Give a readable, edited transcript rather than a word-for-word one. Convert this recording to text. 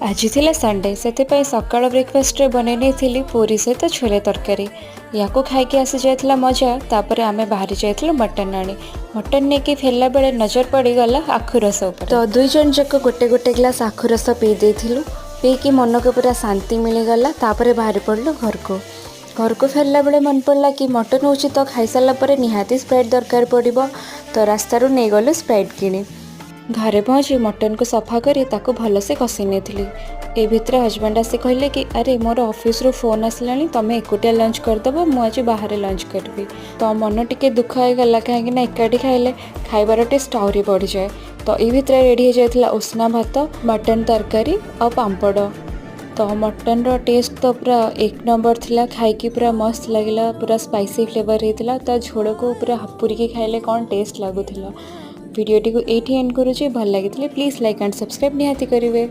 ଆଜି ଥିଲା ସଣ୍ଡେ, ସେଥିପାଇଁ ସକାଳ ବ୍ରେକଫାଷ୍ଟରେ ବନେଇ ନେଇଥିଲି ପୁରୀ ସହିତ ଛୋଲେ ତରକାରୀ। ୟାକୁ ଖାଇକି ଆସିଯାଇଥିଲା ମଜା। ତାପରେ ଆମେ ବାହାରି ଯାଇଥିଲୁ ମଟନ୍ ଆଣି। ମଟନ୍ ନେଇକି ଫେରିଲା ବେଳେ ନଜର ପଡ଼ିଗଲା ଆଖୁ ରସ ଉପରେ। ତ ଦୁଇ ଜଣ ଯାକ ଗୋଟେ ଗୋଟେ ଗ୍ଲାସ୍ ଆଖୁ ରସ ପିଇ ଦେଇଥିଲୁ। ପିଇକି ମନକୁ ପୁରା ଶାନ୍ତି ମିଳିଗଲା। ତାପରେ ବାହାରି ପଡ଼ିଲୁ ଘରକୁ। ଘରକୁ ଫେରିଲା ବେଳେ ମନେ ପଡ଼ିଲା କି ମଟନ୍ ହେଉଛି ତ ଖାଇସାରିଲା ପରେ ନିହାତି ସ୍ପ୍ରାଇଟ୍ ଦରକାର ପଡ଼ିବ। ତ ରାସ୍ତାରୁ ନେଇଗଲୁ ସ୍ପ୍ରାଇଟ୍ କିଣି। ଘରେ ପହଞ୍ଚି ମଟନ୍କୁ ସଫା କରି ତାକୁ ଭଲସେ କଷି ନେଇଥିଲି। ଏ ଭିତରେ ହଜବେଣ୍ଡ ଆସି କହିଲେ କି ଆରେ, ମୋର ଅଫିସରୁ ଫୋନ୍ ଆସିଲାଣି, ତମେ ଏକୁଟିଆ ଲଞ୍ଚ କରିଦେବ, ମୁଁ ଆଜି ବାହାରେ ଲଞ୍ଚ କରିବି। ତ ମନ ଟିକେ ଦୁଃଖ ହେଇଗଲା, କାହିଁକି ନା ଏକାଠି ଖାଇଲେ ଖାଇବାର ଟେଷ୍ଟ ଆହୁରି ବଢ଼ିଯାଏ। ତ ଏଇ ଭିତରେ ରେଡ଼ି ହେଇଯାଇଥିଲା ଉଷୁନା ଭାତ, ମଟନ୍ ତରକାରୀ ଆଉ ପାମ୍ପଡ଼। ତ ମଟନ୍ର ଟେଷ୍ଟ ତ ପୁରା ଏକ ନମ୍ବର ଥିଲା। ଖାଇକି ପୁରା ମସ୍ତ ଲାଗିଲା। ପୁରା ସ୍ପାଇସି ଫ୍ଲେଭର୍ ହେଇଥିଲା। ତା ଝୋଳକୁ ପୁରା ହାପୁରିକି ଖାଇଲେ କ'ଣ ଟେଷ୍ଟ ଲାଗୁଥିଲା! ଭିଡ଼ିଓଟିକୁ ଏଇଠି ଏଣ୍ଡ କରୁଛି। ଭଲ ଲାଗିଥିଲେ ପ୍ଲିଜ୍ ଲାଇକ୍ ଆଣ୍ଡ ସବସ୍କ୍ରାଇବ୍ ନିହାତି କରିବେ।